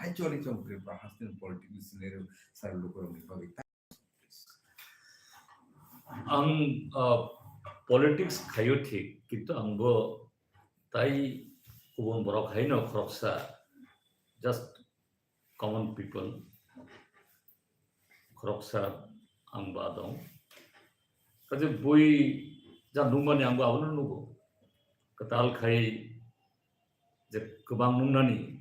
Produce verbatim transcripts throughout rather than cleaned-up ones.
Actually, chwng Tripura hasteni political scenario sir lukurokni bagwi ta-, ang, ah, politics khaio thik, kintu ang bo tai kubun borok haino khoroksa, just common people, khoroksa ang ba dong. Kaje bui ja nungmani ang bo abono nugo. Kwtal khai je kwbang nungnani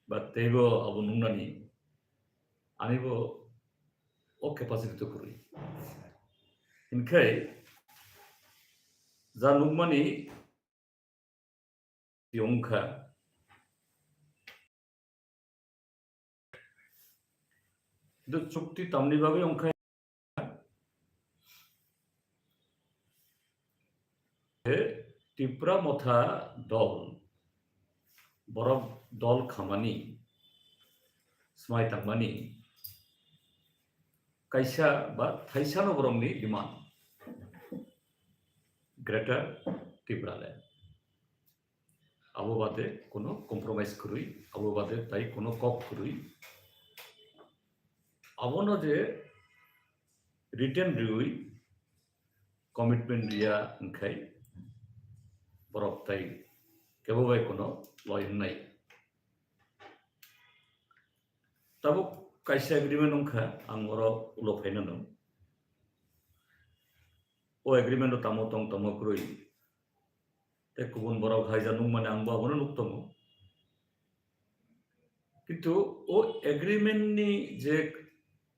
ba teibo abo nungnani ani bo o capacity to kwrwi. Hinkhai ja nungmani wngkha. Do chukti tamni bagwi wngkha? Tipra Motha dol, borok dol khamani, swmai tangmani, kaisa ba thaisano borokni demand, Greater Tipraland. Abo bade kono compromise kwrwi, abo bade tai kono kok kwrwi. Abono je written riwi commitment riya wngkhai borok tai kebo bai kono loi wngnai. Tabuk kaisa agreement wngkha, ang oro ulo phaina nang. O agreement o tamo tong tamo kwrwi. Tei kubun borok haija nukmani ang bo abono nuk tongo. Kintu o agreement ni je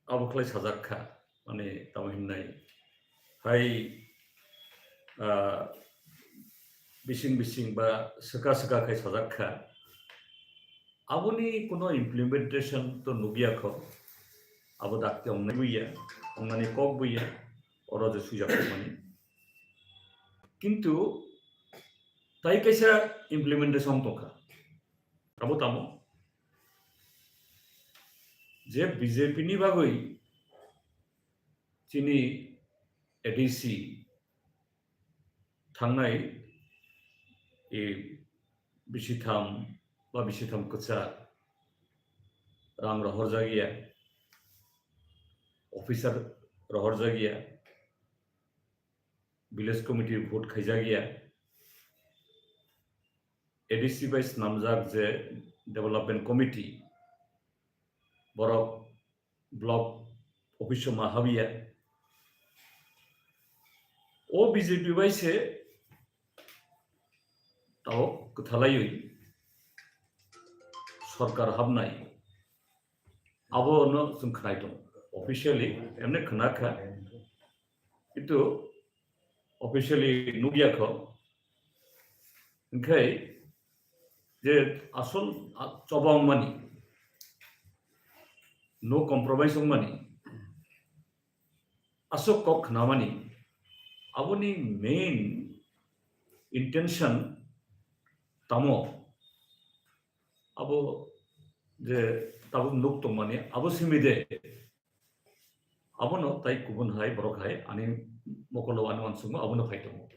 abo khlai sajak kha, mane tamo hinnai hai, ah, bising bising ba swka swka khai sajak kha. Aboni kuno implementation to nukya kho. Abo dakti ongnai buya, ongnani kok buya, oro je sujak mani. Kintu tai kaisa implementation tongkha. Abo tamo? Je B J P ni bagwi chini A D C thangnai, e, bisitham ba bisitham kwchar rang rohorjak ya, officer rohorjak ya, village committee vote khaijak ya, A D C bai swnamjak je development committee, borok block office o ma habya. O B J P bai se tao kwthalaiwi sorkar habnai. Abono chwng khnai tongo. Officially, emne khna kha. Kintu officially nukya kho. Hinkhe je asol, a, choba wngmani, no compromise wngmani, aswk kok khnamani, aboni main intention tamo? Abo je tabuk nuk tongmani, abo simi de. Abono tai kubun hai, borok hai, ani mokolo ani uansukma abono phai tongo.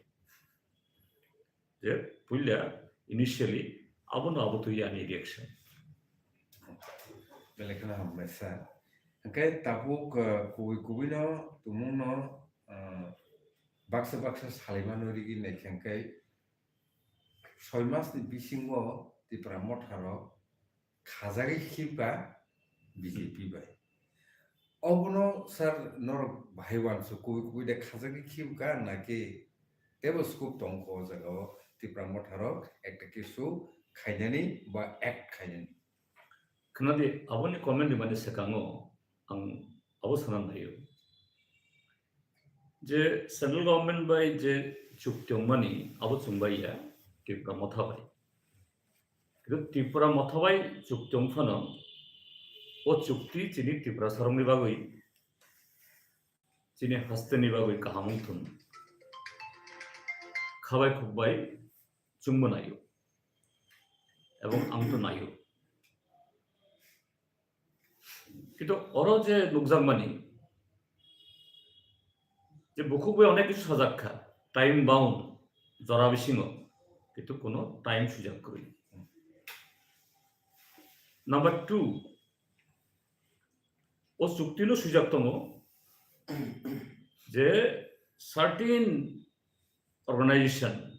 Je puila initially abono abo twi ani reaction. Belai kheno hambai sir. Hwnkhe tabuk, uh, kubui kubui no tumung no, uh, baksa baksa salai mano rigi nai khe hwnkhe soi mas ni bisingo Tipra Motha rok khajagwi khibka B J P bai. Obono sir norok bahai uansuk kubui kubui de khajagwi khibka naki tebo scope tongkho o jaga o Tipra Motha rok ekta kisu khainani ba act khainani? Khwnadi, aboni comment rimani swkango ang abo sana naio. Je central government bai je chukti wngmani abo chwng bai ya Tipra Motha bai. Kintu Tipra Motha bai chukti wng phano o chukti chini Tiprasa rokni bagwi, chini hasteni bagwi kaham wng thung. Khabai khukbai chwngbo naio. Ebong ang to naio. Kintu oro je nukjakmani, je bukhuk bai onek kisu sajak kha, time bound, jora bisingo, kintu kuno time sujak kwrwi. Number two, o chukti no swijak tongo je certain organization,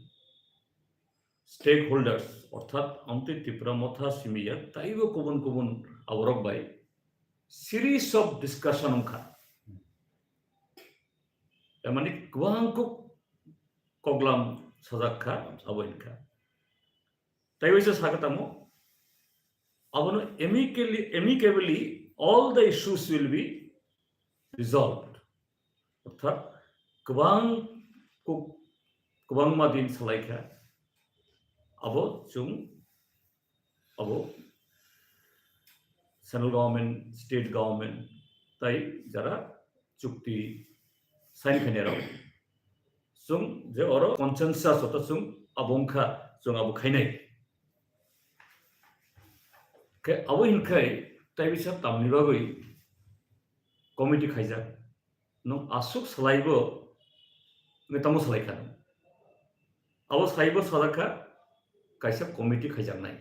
stakeholders, orthat amtwi Tipra Motha simiya taibo kubun kubun aborok bai series of discussion wngkha. Tamani kwbang kuk koklam sajak kha, abo wngkha. Taibo se sakha tamo, abono amicably, amicably all the issues will be resolved. Orthat kwbang kuk-, kwbangma din salaikha, abo chwng, abo central government, state government, tai jara chukti sign khainai rok. Chwng je oro consensus oto chwng abo wngkha, chwng abo khainai. Khe abo hinkhai tai bisa tamni bagwi committee khaijak. Nwng aswk salaibo, nwng tamo salai kha. Abo salaibo sajak kha, kaisa committee khaijaknai.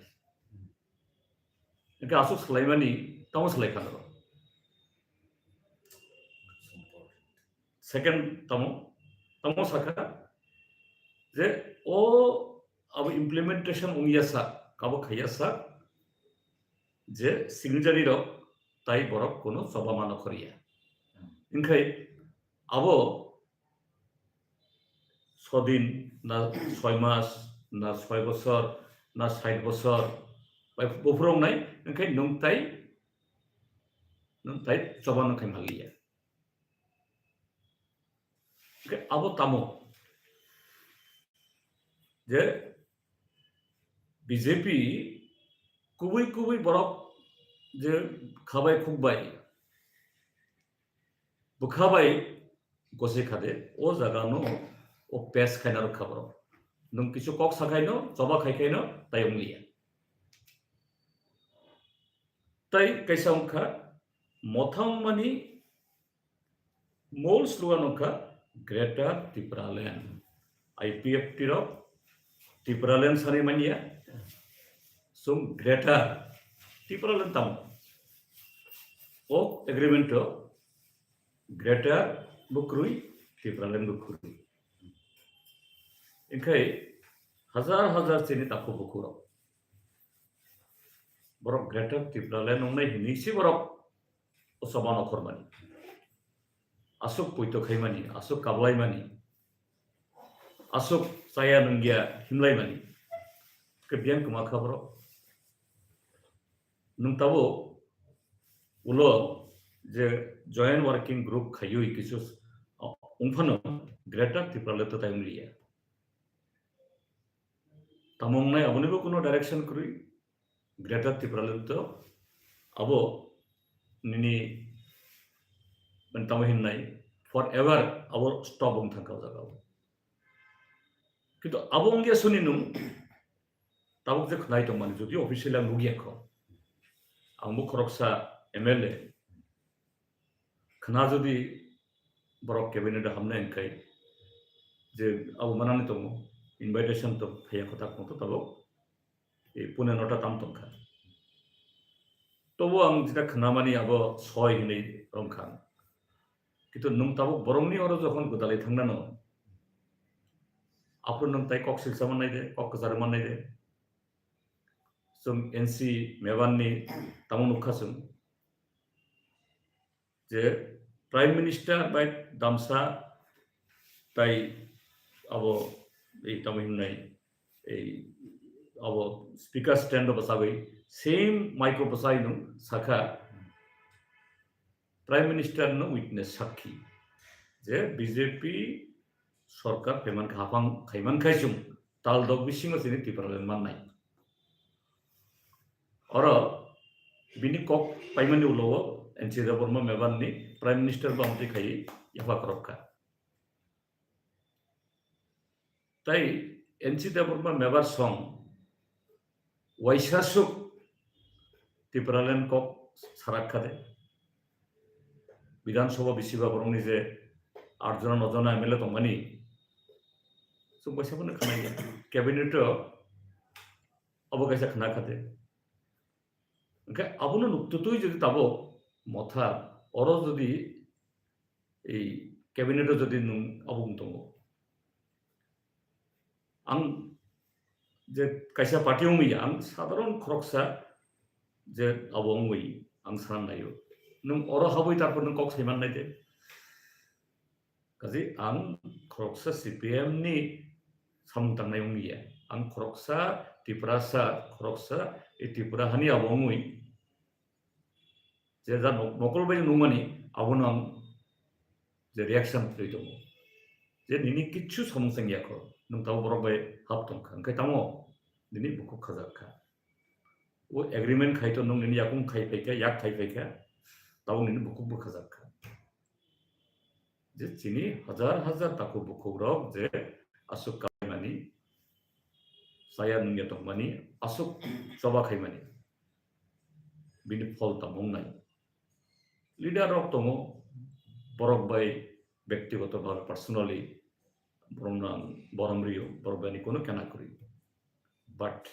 Hingke aswk salaimani tamo salai kha. Second tamo, tamo sakha je o abo implementation wngya sak, kabo khaiya sak, je signatory rok tai borok kono choba mano khoriya. Hingkhai abo sodin na soi mas na soi bosor na sait bosor bai buphuru wngnai, hingkhai nwng tai, nwng tai choba nang khai manliya. Hingkhai abo tamo je B J P kubui kubui borok je khabai khukbai bwkha bai gosi khade o jaga no o pass khaina rwkha borok. Nwng kisu kok sakhaino, choba khaikhaino tai wngliya. Tai kaisa wngkha Motha wngmani mol slogan wngkha Greater Tipraland. I P F T rok Tipraland sanai manya, chwng Greater Tipraland tamo. O agreement o Greater bo kwrwi, Tipraland bo kwrwi. Hingkhai hajar hajar chini takhuk bukhuk rok borok Greater Tipraland wngnai hinwi se borok o choba no khormani. Aswk poito khaimani, aswk kablaimani, aswk chaya nungya himlaimani. Khe biyang kwma kha borok. Nwng tabuk ulo je joint working group khaiwi kisu, o, wngphano Greater Tipraland to tai wngliya. Tamo wngnai abonibo kuno direction kwrwi, Greater Tipraland to abo nini, mane tamo hinnai forever abo stop wng thangkha o jaga o. Kintu abo wngya soni nwng tabuk je khnai tongmani, jodi official ang nukya kho, ang bo khoroksa M L A, khna jodi borok cabinet o hamnai hwnkhai je abo manani tongo, invitation to phaiya kho, tak tong to tabuk, e, pune nota tam tongkha. Tobo ang jeta khnamani abo soi hinwi romkha. Kintu nwng tabuk borokni oro jokhon gwdalwi thangnano, aphuru nwng tai kok silsa mannai de, kok kwcharo mannai de. Chwng N C Mebanni tamo nukha chwng je Prime Minister bai damsa tai abo ei tamo hinnai ei abo speaker stand o bwchagwi same mic o bwchai nwng sakha, Prime Minister no witness sakhi je B J P sorkar phaimani kha, haphang khaiman khai chwng tal dok bisingo chini Tipraland mannai. Oro bini kok paimani ulo o N C Debbarma Mebanni Prime Minister bo amtwi khai yapha khorok kha. Tai N C Debbarma Mebar song waisa suk Tipraland kok sarak kha de. Bidhan Sabha bisiba borokni je aat jona, no jona M L A tongmani, chwng waisa phano khwnai ya. Cabinet o abo kaisa khna kha de. Hwnkhe abono nuktutwi jodi tabuk Motha oro jodi ei cabinet-o jodi nwng abo wng tongo, ang je kaisa party wngwi ang sadharon khoroksa je abo wngwi ang sana naio. Nwng oro habwi tarpor nwng kok saiman nai de. Kaje ang khoroksa C P M ni samung tangnai wngya. Ang khoroksa Tiprasa, khoroksa e Tripura hani abo wngwi je ja nok-, nokol bai nungmani abono ang je reaction twi tongo. Je nini kichu samung chang yakho, nwng tabo borok bai hap tongkha. Hwnkhe tamo nini bukhuk khajak kha. O agreement khai to nwng nini yakung khai phaikha, yak khai phaikha, tabo nini bukhuk bo khajak kha. Je chini hajar hajar takhuk bukhukrok je aswk kalaimani, chaya nungya tongmani, aswk choba khaimani, bini phol tamo wngnai. Leader rok tongo, borok bai bektigoto bhabe personally borokno ang borom rio, borok bai ani kono kena kwrwi. But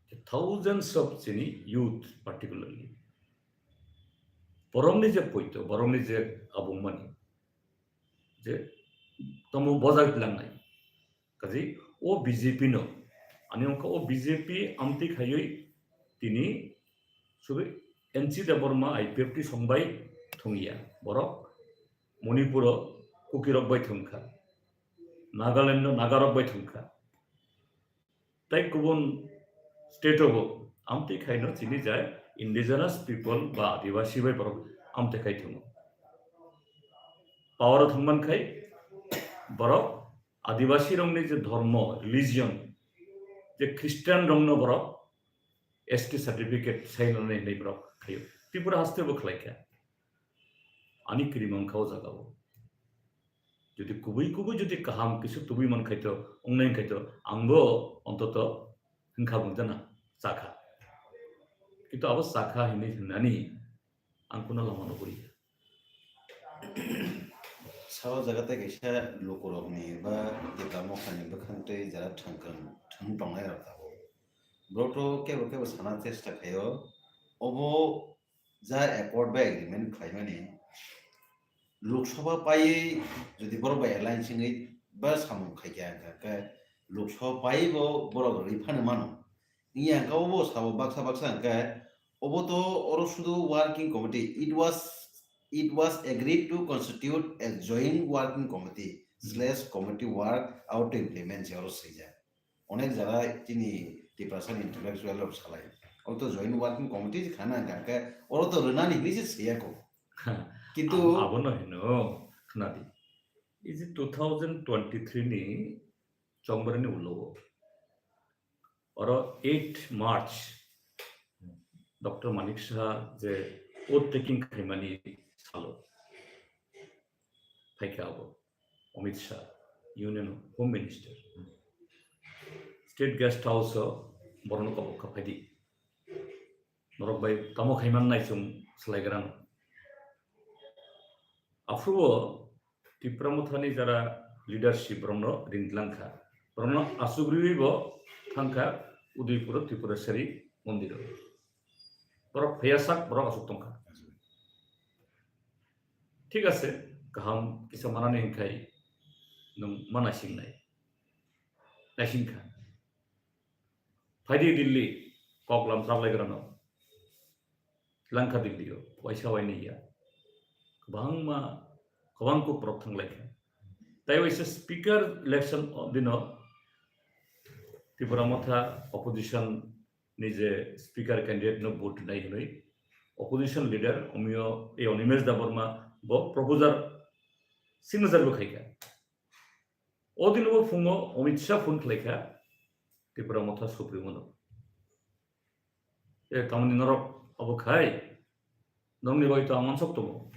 the thousands of chini youth particularly, borokni je poito, borokni je abungmani, je tomo bojak langnai. Kaji o B J P no, ani ongkha o B J P amtwi khaiwi tini subi N C Debbarma I P F T songbai thungya. Borok Manipuro Kukirok bai thungkha. Nagalando Nagarok bai thungkha. Tei kubun state-o bo amtwi khaino chini jai indigenous people ba adibasi bai borok amtwi khai thungo. Power-o thangman khai borok adibasi rokni je dhormo, religion, je Christian rokno borok S T certificate sainani hinwi borok khaio. Tripura haste bo khlaikha. Ani kirimang kha o jaga o. Jodi kubui kubui jodi kaham kisa tubui man khaito, ongnai khaito, angbo ontoto hwnkha bung jana chakha. Kintu abo chakha hinwi hwnani ang kuno lama no guriya. Sao jaga tei kaisa lukurokni ba Tipra Mothani bwkhang tei jara thwngkwrwng thwng tongnai rok tabuk. Borok to kebo kebo sana chesta khaio, obo ja accord bai agreement khlaimani Lok Sabha paiwi jodi borok bai alliance wngwi ba samung khaikha, hwnkha khe Lok Sabha paiwi bo borok rwi phano mano. Wngya hwnkha obo sabo baksa baksa hwnkhe obo to oro sudu working committee. It was, it was agreed to constitute a joint working committee slash committee work out to implement se oro swijak. Onek jaga chini Tiprasa ni intellectual rok salai. Oro to joint working committee se khana hwnkha khe oro to rwnani hinwi se swiya kho. Kintu Abo, abono hino khna di. Iji two thousand twenty-three ni Chongbarani ulo o. Oro eight March Doctor Manik Saha je oath taking khaimani salo phaikha abo Amit Shah, Union Home Minister. State Guest House o borokno kobok kha phaidi. Norok bai tamo khaiman nai chwng swlaigrano. Aphuru o Tipra Mothani jara leadership borokno ringtlang kha. Borokno asugriwi bo thang kha Udaipur o Tripureshwari mondiro. Borok phaiya sak borok asuk tong kha. Thik ase, kaham kisa manani hwnkhai nwng ma naising nai. Naising kha. Phaidi Delhi, kok lam chaplaigrano. Langkha Delhi o, waisa waini ya. Kwbangma, kwbang kuk borok thanglaikha. Tai waisa speaker election o dino Tipra Motha opposition ni je speaker candidate no vote nai hinwi opposition leader Omiyo, e, Animesh Debbarma bo proposal signature bo khaikha. O din bo phungo Amit Shah phone khlaikha Tipra Motha Supremo no. E, tamoni norok abo khai, norokni bai to ang mansok tongo.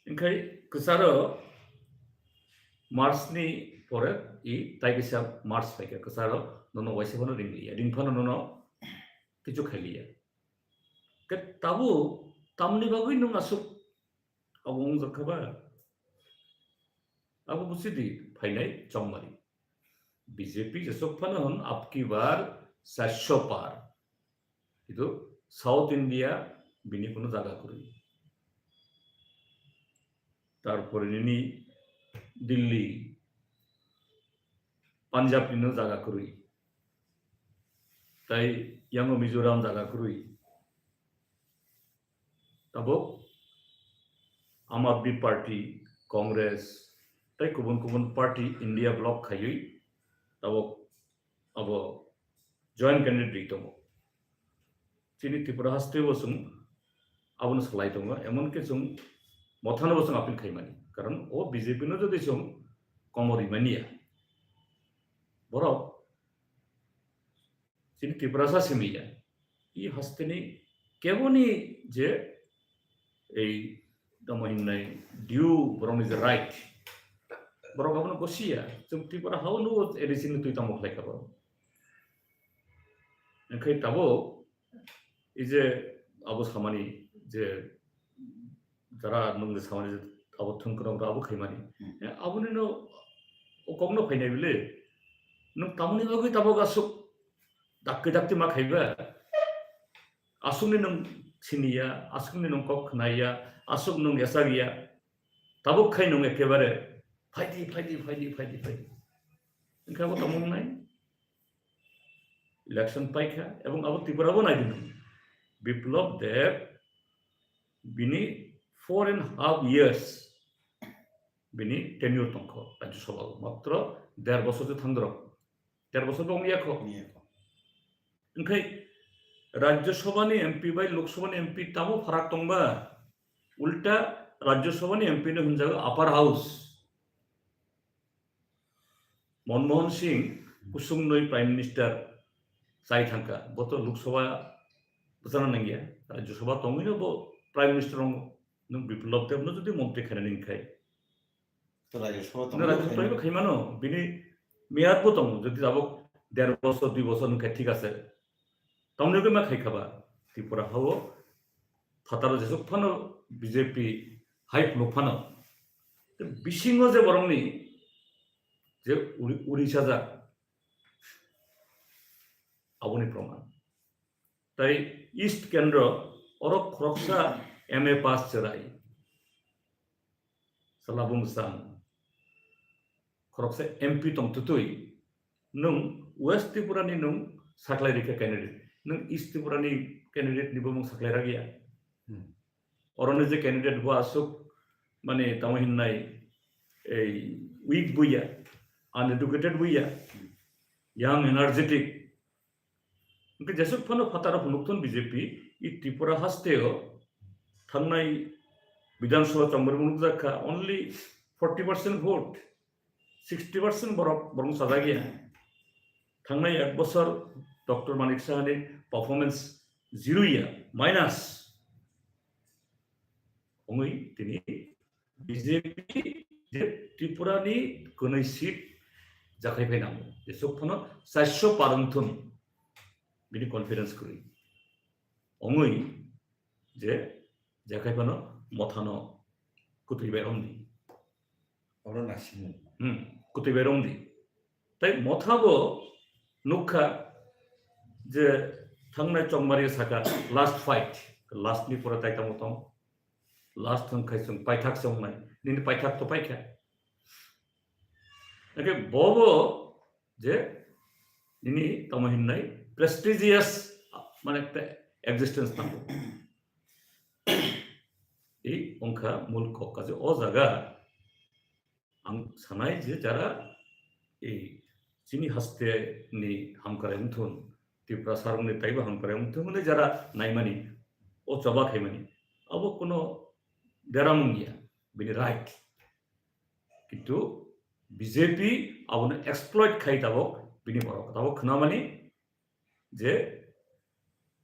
Hingkhai kwcharo March ni pore i tai kisa March phaikha, kwcharo nono waisa phano ringliya, ring phano nono kichu khailiya. Ke tabu tamni bagwi nwng asuk abo wngjakha ba? Abo busi di phainai chongmari. B J P jesok phano hwn abki bar sasho par. Kintu South India bini kuno jaga kwrwi. Tarpore nini Delhi, Punjab nino jaga kwrwi. Tai yango Mizoram jaga kwrwi. Tabuk Aam Aadmi Party, Congress, tai kubun kubun party India bloc khaiwi tabuk abo joint candidate tongo. Chini Tripura haste bo chwng abono salai tongo, emon khe chwng mothano bo chwng appeal khaimani, karon o B J P no jodi chwng komor rimani ya, borok chini Tiprasa simi ya, i hasteni keboni je ei tamo hinnai due borokni je right, borok abono gosi ya, chwng Tripura hao nugo A D C ni twi tamo khlai kha borok. Hingkhe tabuk i je abo samani je jara nwng je samani je abo thwngkwrwng rok abo khaimani. Hmm. Eh, aboni no o kokno phainai bile. Nwng tamoni bagwi tabuk aswk dakti dakti ma khaiba. Aswkni nwng siniya, aswkni nwng kok khnaiya, aswk nwng yachakya. Tabuk khai nwng ekebare phaidi, phaidi, phaidi, phaidi, phaidi. Hingkhe abo tamo wngnai? Election paikha, ebong abo Tripura bo naidi nwng. Biplab Deb bini four and half years bini tenure tongkho Rajya Sabha o, matro der bosor se thangdrok, der bosor bo wngya kho. Wngya kho. Hingkhe Rajya Sabha ni M P bai Lok Sabha ni M P tamo pharak tongba? Ulta Rajya Sabha ni M P no hwnjago upper house. Manmohan Singh kusung noi Prime Minister chai thangkha, bo to Lok Sabha bwchana nangya, Rajya Sabha tongwino bo Prime Minister wngo. Nwng Biplab Deb no jodi montri khainani hwnkhai, to Rajya Sabha no tongwi Rajya Sabha khaimano. Tongwi khaimano, bini meyad bo tongo, jodi abo der bosor, dui bosor hwnkhai thik ase. Tamni hwnkhai ma khai khaba, Tripura hao phataro jesuk phano B J P hai phunuk phano. Bisingo je borokni je uri-, uri sajak, aboni proman. Tai East Kendro oro khoroksa M A pass cherai. Sala bumsang. Khoroksa M P tong tutui. Nwng West Tripura ni nwng saklai rikha candidate. Nwng East Tripura ni candidate ni bumung saklai ragya. Hmm. Oroni je candidate bo aswk mane tamo hinnai ei weak buya, uneducated buya, young energetic. Hingke jesuk phano phataro phunukthun B J P, i Tripura hasteo thangnai Bidhan Sabha chongmari bo nukjakha, only forty percent vote, sixty percent borok, borok sajagya. Thangnai ek bosor Doctor Manik Sahani performance zero ya, minus. Ongwi tini B J P je Tripura ni kwnwi seat jakhai phai nango. Jesuk phano chairso par wngthun bini confidence kwrwi. Ongwi je jakhai phano mothano kwtwi bai romdi. Oro nasimung. Hmm, kwtwi bai romdi. Tai motha bo nukha je thangnai chongmari saka last fight, last ni pore tai tamo tong. Last thang khai chwng paithak se wngnai. Nini paithak to paikha. Hingke bobo je nini tamo hinnai prestigious mane ekta existence nango. I wngkha mul kok kaje o jaga ang sanai je jara ei chini haste ni hamkrai wngthun, Tiprasa rokni taibo hamkrai wngthun hwnwi jara naimani, o choba khaimani, abo kuno deramung ya, bini right. Kintu B J P abono exploit khai tabok bini borok. Tabok khwnamani je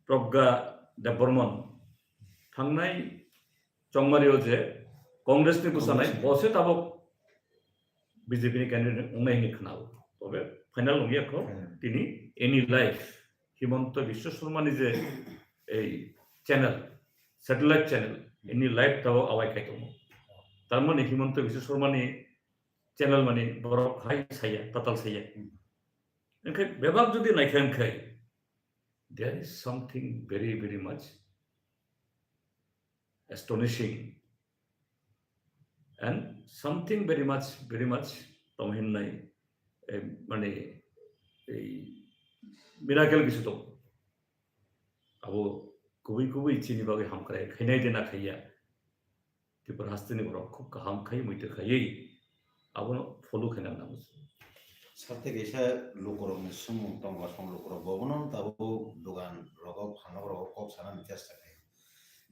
Pragya Debbarman thangnai chongmario je Congress ni bwsanai, Congress ni. Bo se tabok B J P ni candidate wngnai hwnwi khwnao. Tobe final wngya kho. Hmm. Tini any live Himanta Biswa Sarma ni je ei channel, satellite channel, any live tabok awai khai tongo. Tar mani Himanta Biswa Sarma ni channel mani borok hai saya, tatal saya. Hmm. Hingkhe bebak jodi naikha hingkhe There is something very, very much astonishing and something very much, very much tonghinnai, eh, mane, ei miracle kisu tong. Abo kubui kubui chini bagwi hamkrai khainai de na khaiya. Tripura hasteni borok khub kaham khai, muitu khaiwi abono follow khaina nango. Sarte kaisa lukurokni swngmung tongo, aswk lukurok bobono tabuk dogan rogo, phanok rogo kok sanani chesta khaio.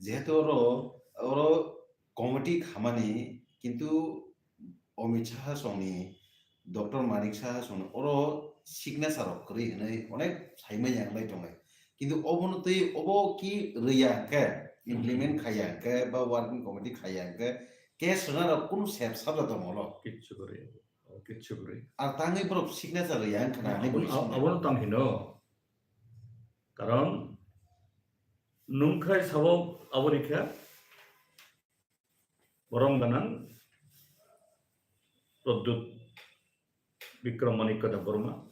Jehetu oro, oro committee khamani, kintu Amit Shah songni, Doctor Manik Shah songni oro signature rok kwrwi hwnwi onek saimanya wngwi tongnai. Kintu obono twi obo ki rwya hwnkhe, implement khaiya hwnkhe, ba working committee khaiya hwnkhe, case rwna rok kunu sep sabja tongmolo. Kichu kwrwi, kichu kwrwi. Ar tangwi borok signature rwya wngkha na, ani abono, bui songni. Abono tang hino. Karon nwng khai sabo abo rikha, borom ganang Pradyut Bikram Manikya Debbarma,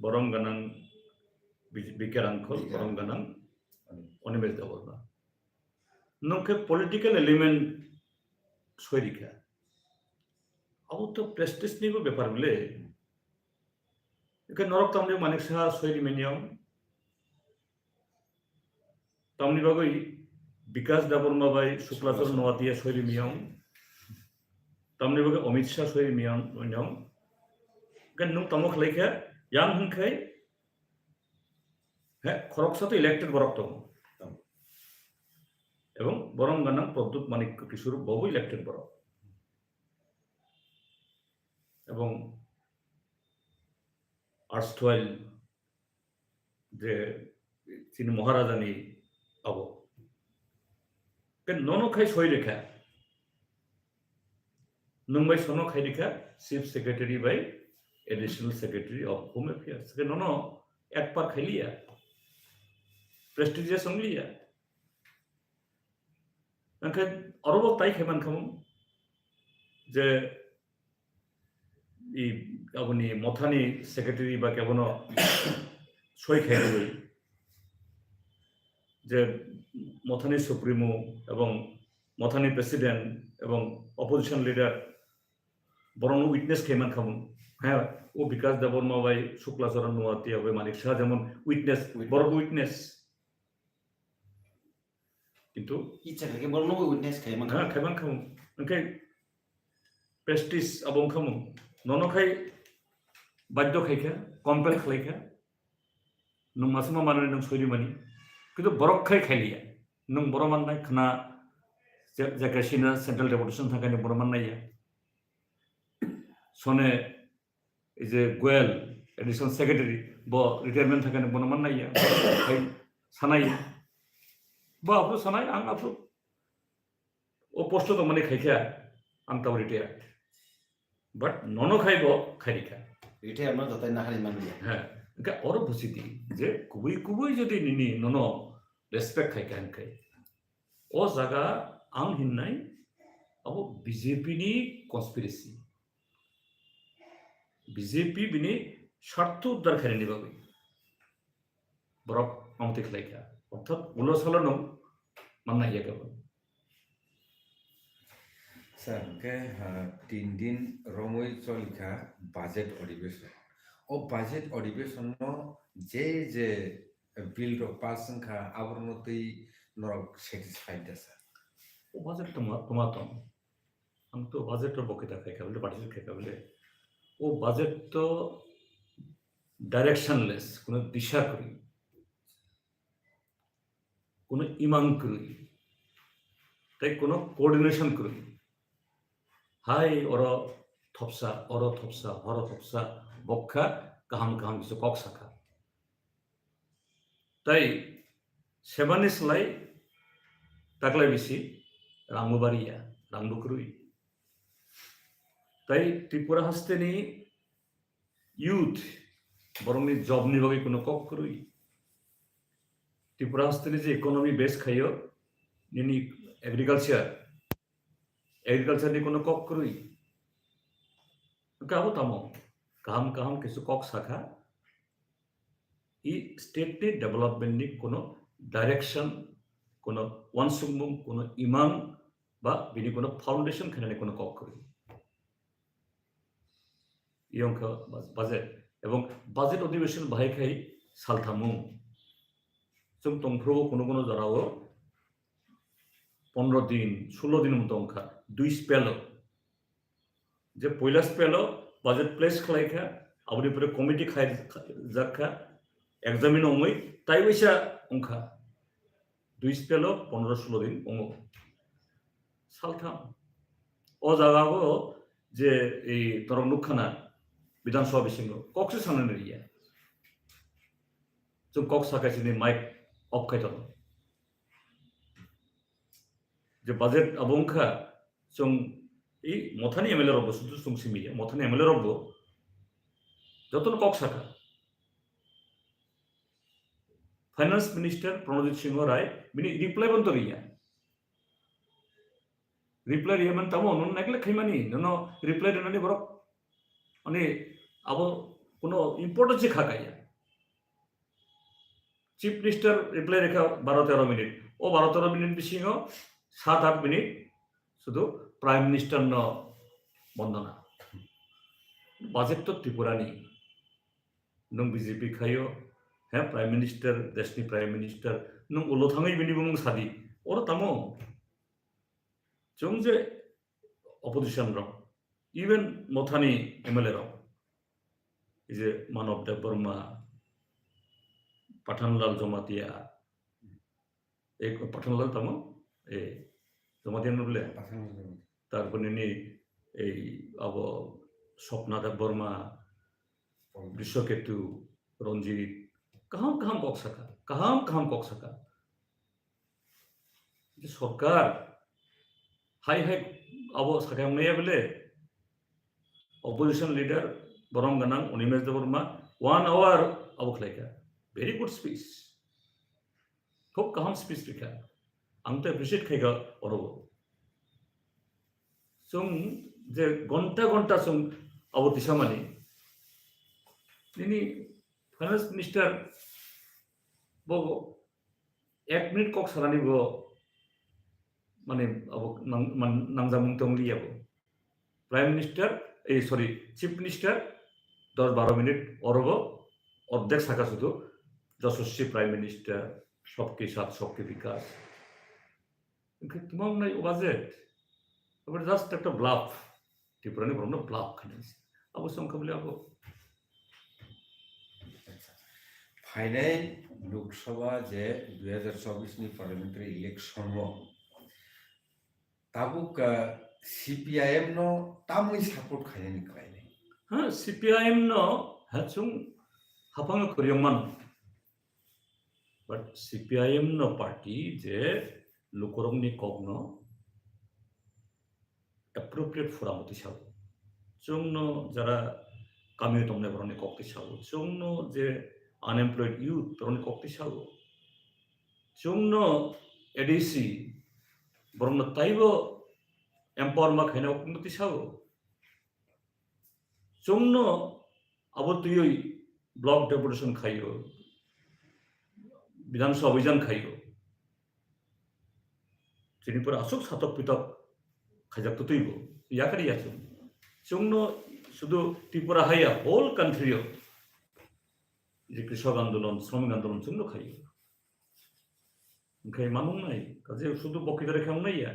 borom ganang Bi-, B K Rangkhol, Bikram. Borom ganang Animesh Debbarma. Nwng khe political element soi rikha. Abo to prestige ni bo bepar bile. Ekhe norok tamni Manik Saha soi rimani yong. Tamni bagwi Bikash Debbarma bai Suklachar Suklachar. Noatia soi rimani yong. Tamni bagwi Amit Shah soi rimani yong. Ekhe nwng tamo khlai khe, yang hwn khai, he, khoroksa to elected borok tongo. Tamo. Ebong borom ganang Pradyut Manik Kishore bobo elected borok. Ebong erstwhile je chini Maharaja ni abo. Ke nono khai soi rikha. Nwng bai sono khai rikha Chief Secretary bai Additional Secretary of Home Affairs. Ke nono ek par khai liya. Prestigious wng liya. Angkhe oro bo tai khai man khamu je i aboni mothani secretary ba kebono soi khai rwi je mothani supremo ebong mothani president ebong opposition leader borokno witness khai man khamu. Ha, o Bikash Debbarma bai Sukla Charan Noatia bai Manik Saha jemon witness, witness. Borok witness. Kintu icha khe borokno witness khai man kha. Ha, khai man khamu. Angkhe prestige abo wng khamu. Nono khai badhyo khai kha, compel khlai kha. Nwng masuma manani nwng soi rimani. Kintu borok khai khai liya. Nwng borok mannai khna je, je kaisa central deputation thangkani borok mannai ya. Sone ei je Goyal, additional secretary, bo retirement thangkani bono mannai ya, hai sanai ya. Bo aphuru sanai, ang aphuru o post o tongmani khai kha, ang tabo retired. But nono khai bo khai rikha. Retire ma jotai nahari man liya. Ha, engkha oro buji di, je kubui kubui jodi nini nono respect khai kha, hwnkhai o jaga ang hinnai abo B J P ni conspiracy. B J P bini sartho uddar khainani bagwi borok amtwi khlai kha. Orthat ulo salo no manna hiya kebo. Sir, hwnkhe, ha, tin din romwi choli kha budget adhibeshon. O budget adhibeshon no je je bill rok pass wngkha, aborokno twi norok satisfied da, sir? O budget tongma, tongma tong. Ang to budget rok bo kita khai kha bole, budget khai kha bole. O budget to directionless, kuno disha kwrwi, kuno imang kwrwi, tei kuno coordination kwrwi. Hai oro thopsa, oro thopsa, horo thopsa, bokha kaham kaham kisa kok sakha. Tai sebani slai taklai bisi rangbo bariya, rangbo kwrwi. Tai Tripura hasteni youth, borokni job ni bagwi kuno kok kwrwi. Tripura hasteni je economy base khaio, nini agriculture, agriculture ni kuno kok kwrwi. Hwnkhe abo tamo kaham kaham kisu kok sakha. I state ni development ni kono direction, kono wansukmung, kono imang ba bini kono foundation khainani kono kok kwrwi. Iyong kha baj-, budget. Ebong budget adhibeshon bahai khai salthamung. Chwng tongphuru kono kono jorao pondro din, sulo din wng tong kha, dui spell o. Je poila spell o budget place khlai kha, aboni pore committee khai jak kha, examine ongwi, tai waisa wng kha. Dui spell o pondro sulo din wngo. Saltham. O jaga o je ei torok nuk khana Bidhan Sabha bisingo kok se sanani riya. Chwng kok sakai sini mic off khai tono. Je budget abo wngkha, chwng i Mothani M L A rokbo sudu chwng simi ya, Mothani M L A rokbo jotono kok sakha. Finance Minister Pranojit Singh Rai bini reply bo to riya. Reply riya man tamo, nono neglect khaimani, nono reply rinani borok, ani abo kuno importance kha kaya. Chief Minister reply rikha baro tero minute. O baro tero minute bisingo sat aat minute sudu Prime Minister no bondona. Budget to Tripura ni. Nung B J P khayo, he Prime Minister, deshni Prime Minister, nung ulo thangwi bini bumung sadi. Oro tamo? Chwng je opposition rok, even Mothani M L A rok, ei je Manob Debbarma, Pathanlal Jamatia, ei Pathanlal tamo, ei Jamatia no bole? Pathanlal Jamatia. Tarpor nini ei abo Swapna Debbarma, Biswaketu, Ranjit, kaham kaham kok saka, kaham kaham kok saka. Je sorkar hai hai abo saka wngnai ya bole? Opposition leader borom ganang Animesh Debbarma one hour abo khlaika. Very good speech. Khub kaham speech rikha. Ang to appreciate khaika oro. Chwng je gonta gonta chwng abo tisamani. Nini finance minister bo ek minute kok sanani bo mane abo nang-, man-, nangjakmung tong liya bo. Prime Minister, ei, sorry, Chief Minister, dos baro minute orobo, ordek saka sudu, Jaswaswi Prime Minister, Sabki Saath Sabki Vikas. Hwnkhe tuma wngnai o budget? Abo just ekta bluff. Tripura ni borokno bluff khainai se. Abo se wngkha bole abo. Phainai Lok Sabha je dui hazar chobbish ni parliamentary election o tabuk, ah, C P I M no tamni support khainani khlainai? Ha, C P I M no ha chwng haphang kwrwng mano. But C P I M no party je lukurokni kokno appropriate forum o tisao. Chwngno jara kamio tongnai borokni kok tisao. Chwngno je unemployed youth borokni kok tisao. Chwngno A D C borokno taibo empower ma khaina kok tisao. Chwngno abo twiwi block deputation khaio, Bidhan Sabha abhijan khaio. Chini pore aswk satok pitok khaijak twtwi bo. Yakari ya chwng. Chwngno sudu Tripura haya, whole country o je Krishok Andolon, Shramik Andolon chwngno khaio. Hwnkhe ma nungnai, kaje sudu bokidare khe wngnai ya.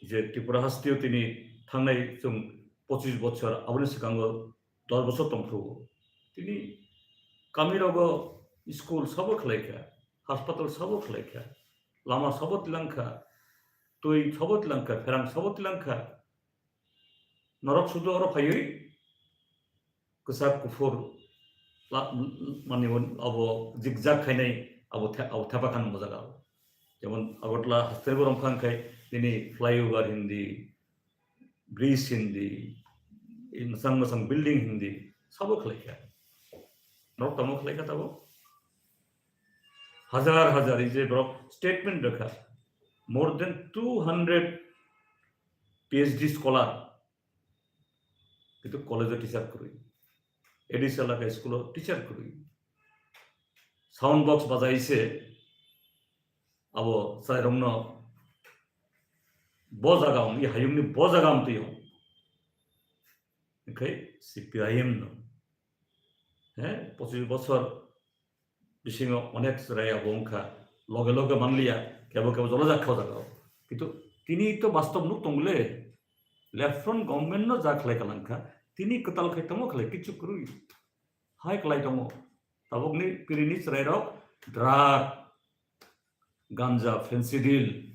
Je Tripura hasteo tini thangnai chwng pochis bochor, aboni swkango dos bochor tongphuru. Tini kamirogo school sabo khlaikha, hospital sabo khlaikha, lama sabo tilangkha, twi sabo tilangkha, pherang sabo tilangkha. Norok sudu oro phaiwi kwchak kuphur la-, mani abo zigzag khainai abo the-, abo thepa khan bo jaga. Jemon Agartala hasteni borom khan khai nini flyover hindi, bridge hindi, i mwchang mwchang building hindi, sabo khlaikha. Norok tamo khlaikha tabo? Hajar hajar, ei je borok statement rwkha, more than two hundred P H D scholar, kintu college o teacher kwrwi, A D C elaka school o teacher kwrwi, sound box bajai se abo chwrairokno bo jaga wng, i hayungni bo jaga wng twi wng. Hwnkhe C P I M no, he, pochis bochor bisingo onek chwrai abo wngkha, loge loge manliya, kebo kebo jolojak kha o jaga o. Kintu tini to bastob nuk tong le, left front government no ja khlai kalang kha, tini kwtal khai tongo khlai kichu kwrwi. Hai khlai tongo. Tabukni pirini chwrairok drug, ganja, fentanyl,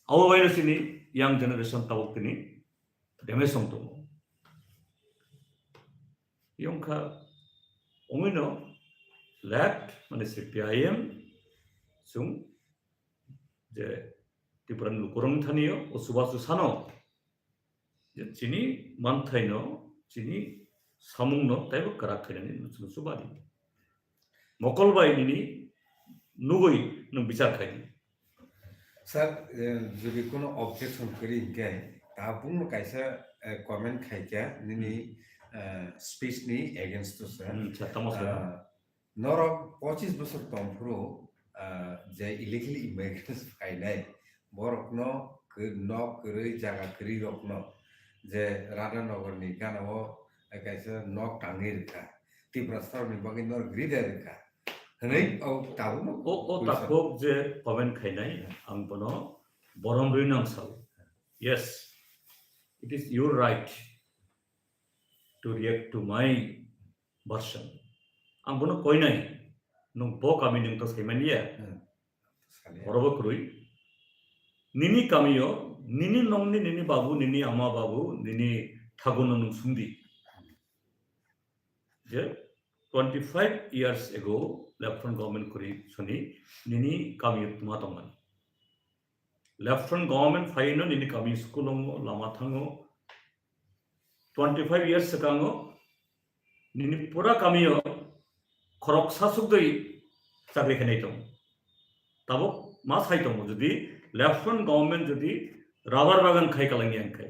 abo bai chini young generation tabuk tini damage wng tongo. Yongkha, ongwino left, mane C P I M, chwng je Tiprani lukurokni thani-o o chubachu sano je chini manthaino, chini samungno taibo kwrak khainani chwng chubadi. Mokol bai nini nugwi nwng bichar khaidi. Sir, eh, jodi kono objection kwrwi hinkhe, tabukno kaisa, eh, comment khaikha nini, Hmm. eh, speech ni against o, sir. Hmm, sir, tamo sir. Ah, norok pochis bosor tongphuru, ah, je illegal immigrants phainai, borokno kw-, nok kwrwi, jaga kwrwi rokno je Radhanagar ni gana o, eh, kaisa nok tangwi rwkha. Tiprasa rokni bagwi norok rida rwkha. Hwnwi o tabukno O, o question. Takhuk je comment khainai, ang bono borom rwi nang sao. Yes, it is your right to react to my version. Ang bono koinai, nwng bo kami nwng to saimaniya. Hmm. Saliya. Orobo kwrwi. Nini kamio, nini nongni, nini babu, nini ama babu, nini thagono nwng sungdi. Je twenty-five years ago, left front government kwrwi soni, nini kamio tma tongmani. Left front government phaino nini kami school ongo, lama thango. Twenty-five years swkango, nini pura kamio khorok sasukdwi chakri khainai tongo. Tabuk ma sai tongo, jodi left front government jodi rubber bagan khai kalangya wngkhai,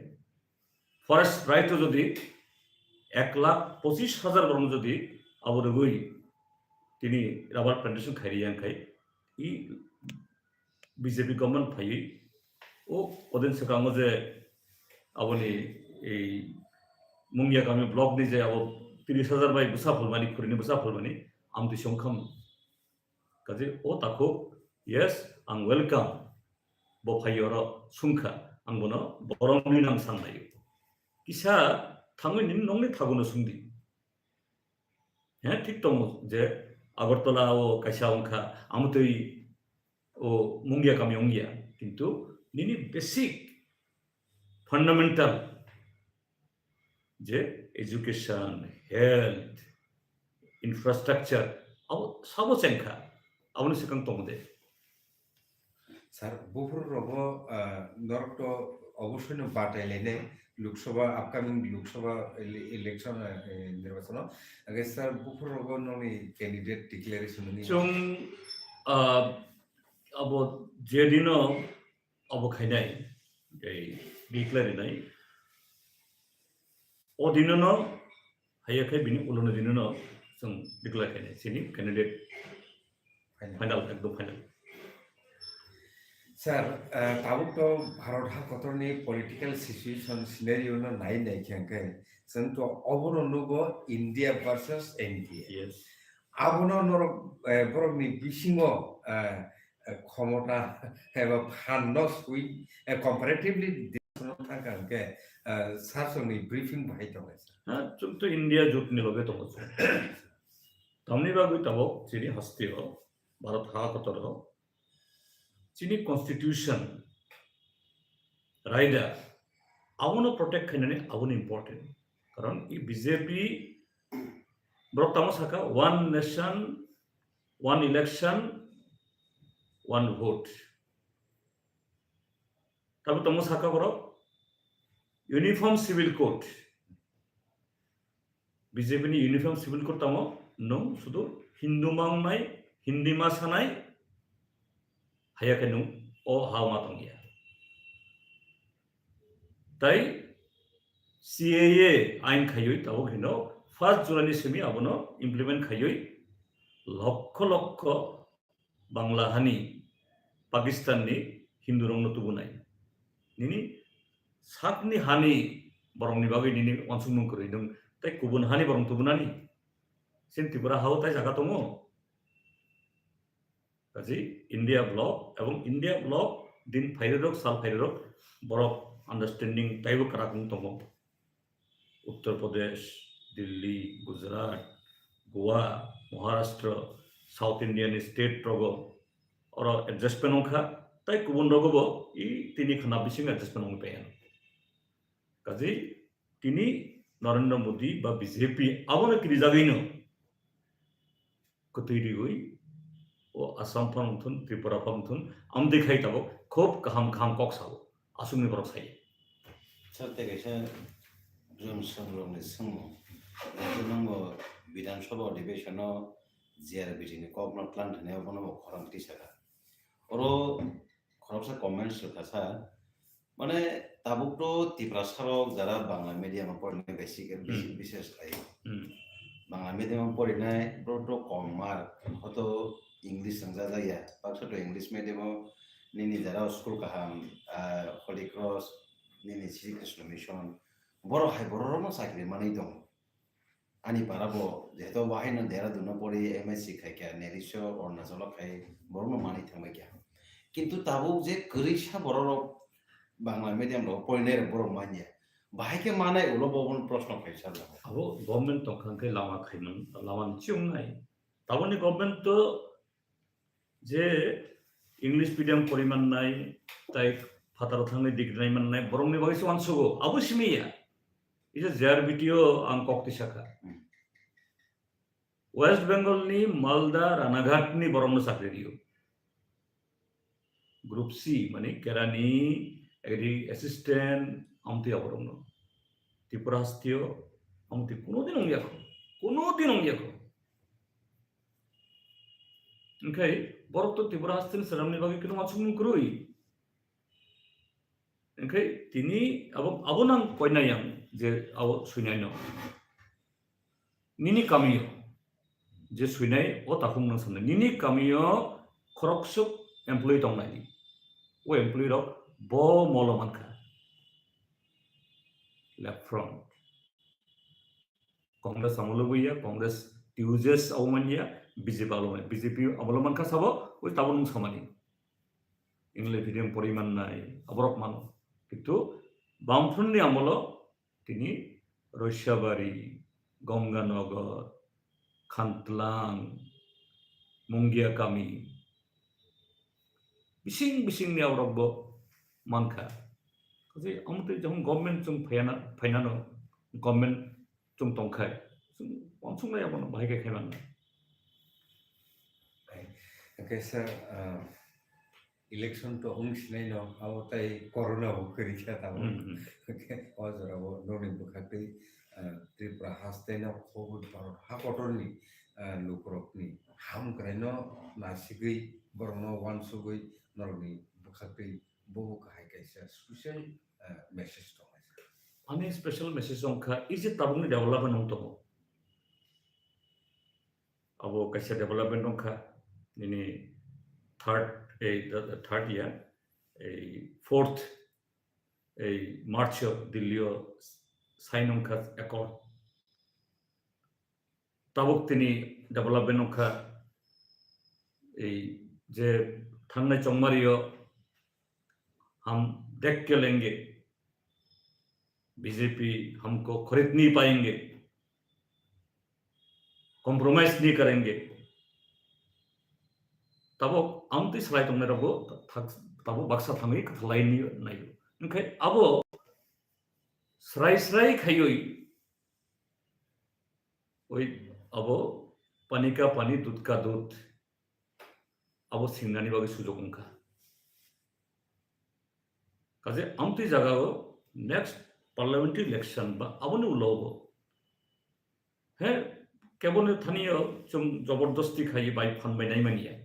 forest right o jodi ek lakh pochis hajar borok jodi abo rwgwi tini rubber plantation khairiya wngkhai, i B J P government phaiwi o odin swkango je aboni ei Mungia kami block ni je abo tris hajar bai bwsa pholmani, khwrwini bwsa pholmani, amtwi songkham. Kaje o takhuk, yes, ang welcome. Bo phai oro sungkha, ang bono borom ni nang sanglai. Kisa thangwi nini nongni thagono sungdi. He, thik tongo je Agartala o kaisa wngkha, amtwi o Mungia kami wngya, kintu nini basic fundamental je education, health, infrastructure, abo sabo chengkha, aboni swkang tongo de. Sir, buphuru rogo, ah, norok to obosoi no batai lainai Lok Sabha, upcoming Lok Sabha ele-, election, eh, eh, nirbachano. Age sir, buphuru rogo noni candidate declaration ni. Chwng, ah, abo jedino abo khainai, ei declare rinai. O dinono haiya khai bini ulono dinono chwng declare khainai chini candidate. Final. Final, ekdom final. Sir, eh, tabuk to Bharat ha kotorni political situation scenario no nai nai khe hwnkhe, chwng to obono nugo India versus N D A. Yes. Abono norok, eh, borokni bisingo, eh, eh, khomota eba phan no sui, eh, comparatively thangkha hwnkhe, eh, sir chwngni briefing bahai tongnai sir. Ha, chwng to India jotni loge tongo chwng. Tamni bagwi tabuk chini hasteo, Bharat ha kotoro, chini constitution, raida, abono protect khainani abono important. Karon i B J P borok tamo saka, "One nation, one election, one vote." Tabuk tamo saka borok, "Uniform Civil Code." B J P ni Uniform Civil Code tamo, nwng sudu Hindu ma wngnai, Hindi ma sanai, haiya khe nwng o ha ma tongya. Tai C A A ain khaiwi tabuk hino first July ni simi abono implement khaiwi Lokho lokho Bangla hani, Pakistan ni Hindu rokno tubunai. Nini sakni hani borokni bagwi nini wansukmung kwrwi nwng tei kubun hani borok tubunani. Chini Tripura hao tai jaga tongo. Kaji India bloc ebong India bloc din phairok, sal phairok borok understanding taibo kwrak wng tongo. Uttar Pradesh, Delhi, Gujarat, Goa, Maharashtra, South Indian state rogo oro adjustment wngkha, tai kubun rogo bo i tini khana bising adjustment wngwi paiya. Kaji tini Narendra Modi ba B J P abono kirijagwino kwtwi riwi o Assam phano wngthun, Tripura phano wngthun, amtwi khai tabuk khub kaham kaham kok sao, aswkni borok sai. Sir, tei kaisa John Songrokni swngmung, jagwi nangbo Bidhan Sabha Adhiveshon-o J R B T ni kokno tlang thani abono bo khorang tisa kha. Oro khoroksa comments rwkha sa, mane tabuk to Tiprasa rok jara Bangla medium o porinai basic, Hmm. basic, bises khai. Hmm. Bangla medium o porinai bro to kom mar, hoto English rwngjajakya, baksa to English medium o nini jara school kaham, ah, Holy Cross, nini Sri Krishna Mission, borok hai borok rokno chakri manwi tongo. Ani para bo jehetu bo haino Dehradun o pori M S C khai kha, Nerisho Arunachal o khai borok no manwi thangbai kha. Kintu tabuk je kwrwi sa borok rok Bangla medium rok porinai rok borok manya. Bahai khe manai ulo bo bono proshno khai sa jago. Abo government tongkha khe lama khai man, lama ni chiyung nai. Taboni government to je English medium pori mannai, tai phataro thangwi degree nai mannai, borokni bagwi se uansugo, abo simi ya. Ije J R B T o ang kok tisa kha. Hmm. West Bengal ni Malda Ranaghat ni borokno chakri rio. Group C, mane kerani, agri assistant, amtwi aborokno. Tripura hasteo, amtwi kuno din wngya kho. Kuno din wngya kho. Hwnkhe borok to Tripura hasteni chwramni bagwi kunu uansukmung kwrwi. Hwnkhe tini abo, abo nang koinai ang je abo swinaino. Nini kamio je swinai o takhuk nang sanai. Nini kamio khoroksuk employee tongnai. O employee rok bo molo mankha. Left front. Congress amolo bo ya, Congress T U J S abo man ya, B J P abo man, B J P amolo man kha sabo, oi tabuk nung samani. English medium pori man nai, aborok mano. Kintu Bamfront ni amolo tini Roisabari, Gonganagar, Khantlang, Mungia kami, bising bising ni aborok bo mankha. Kaje amtwi jehon government chwng phaiyana, phainano government chwng tongkhai, chwng uansuknai abono bahai khe khaimanna. Hwnkhe sir, ah, election to wng sinai no, abo tai corona bo kwrwi kha tamo. Hmm, hmm. Hwnkhe o jora o nokni bwkhaktwi, ah, Tripura haste no khobwi Bharat ha kotorni, ah, lukurokni hamkrai no nasigwi borokno uansugwi norokni bwkhaktwi bobo kahai kaisa special, ah, message tongnai. Ani special message wngkha, ije tabukni development wng tongo. Abo kaisa development wngkha, nini third, ei, the, the third year, ei, fourth, ei, March o Delhi o sign wngkha accord. Tabuk tini development wngkha, ei je thangnai chongmario hum dekh ke lenge, B J P humko kharid nahi payenge, compromise nahi karenge. Tabuk amtwi salai tongnai rokbo thak-, tabuk baksa thangwi kwthalai naio. Hwnkhe abo srai srai khaiwi oi abo pani ka pani, dudh ka dudh, abo singnani bagwi sujok wngkha. Kaje amtwi jagao next parliamentary election ba aboni ulo bo. He, keboni thani o chwng jobordosti khai bai phan bai nai manya.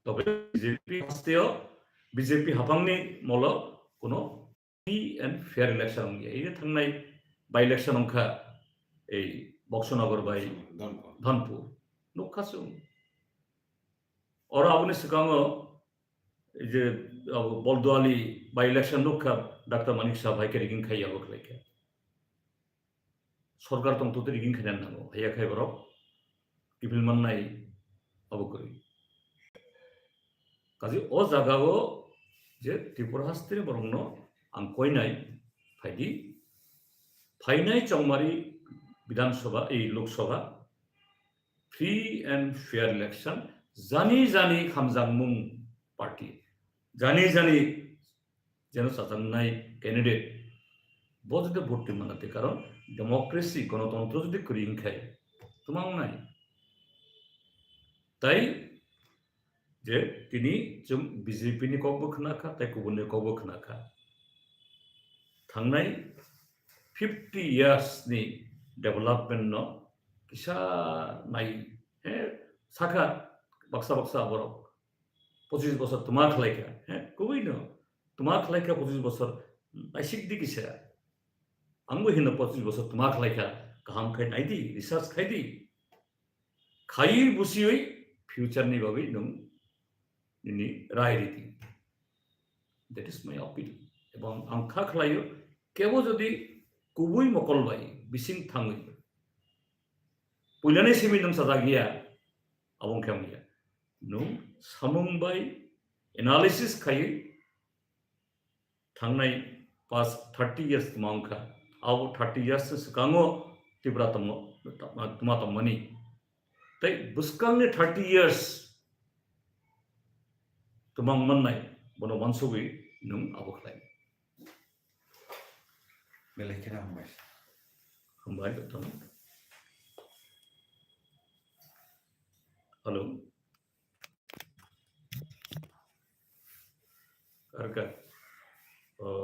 Tobe B J P hasteo, B J P haphangni molo kuno free and fair election wngya. Ino thangnai by election wngkha ei Boxonagar bai Dhanpur. Dhanpur. Nukha chwng. Oro aboni swkango je abo Bolduali by election nukha, Doctor Manik Saha hai khe rigging khai abo khlai khe. Sorkar tong totwi rigging khaina nango, haiya khai borok kiphil mannai abo kwrwi. Kaji o jagao je Tripura hasteni borokno ang koinai phaidi, phainai chongmari Bidhan Sabha, ei Lok Sabha, free and fair election, jani jani khamjakmung party, jani jani jeno chajaknai candidate, bo jodi vote twi mannai, karon democracy, gonotontro jodi kwrwi wngkhai, twma wngnai. Tai je tini chwng B J P ni kokbo khna kha, tai kubunni kokbo khna kha. Thangnai fifty years ni development no kisa nai, he, sakha baksa baksa borok pochis bosor twma khlai kha, he, kubui no twma khlai kha pochis bosor, naisik di kisa. Angbo hino pochis bosor twma khlai kha, kaham khai nai di, research khai di. Khaiwi busiwi future ni bagwi nwng nini rai ridi. That is my appeal. Ebong ang kha khlaio, kebo jodi kubui mokol bai bising thangwi puilani simi nwng sajak ya, abo wngkhe wngya. Nwng samung bai analysis khaiwi thangnai past thirty years twma wngkha. Abo thirty years ni swkango Tripura tongmo, twma tongmani. Tei bwskangni thirty years twma wng mannai, bono wansugwi nwng abo khlai. Belai kheno hambai. Hambai, jotono. Hello. Arka. Oh.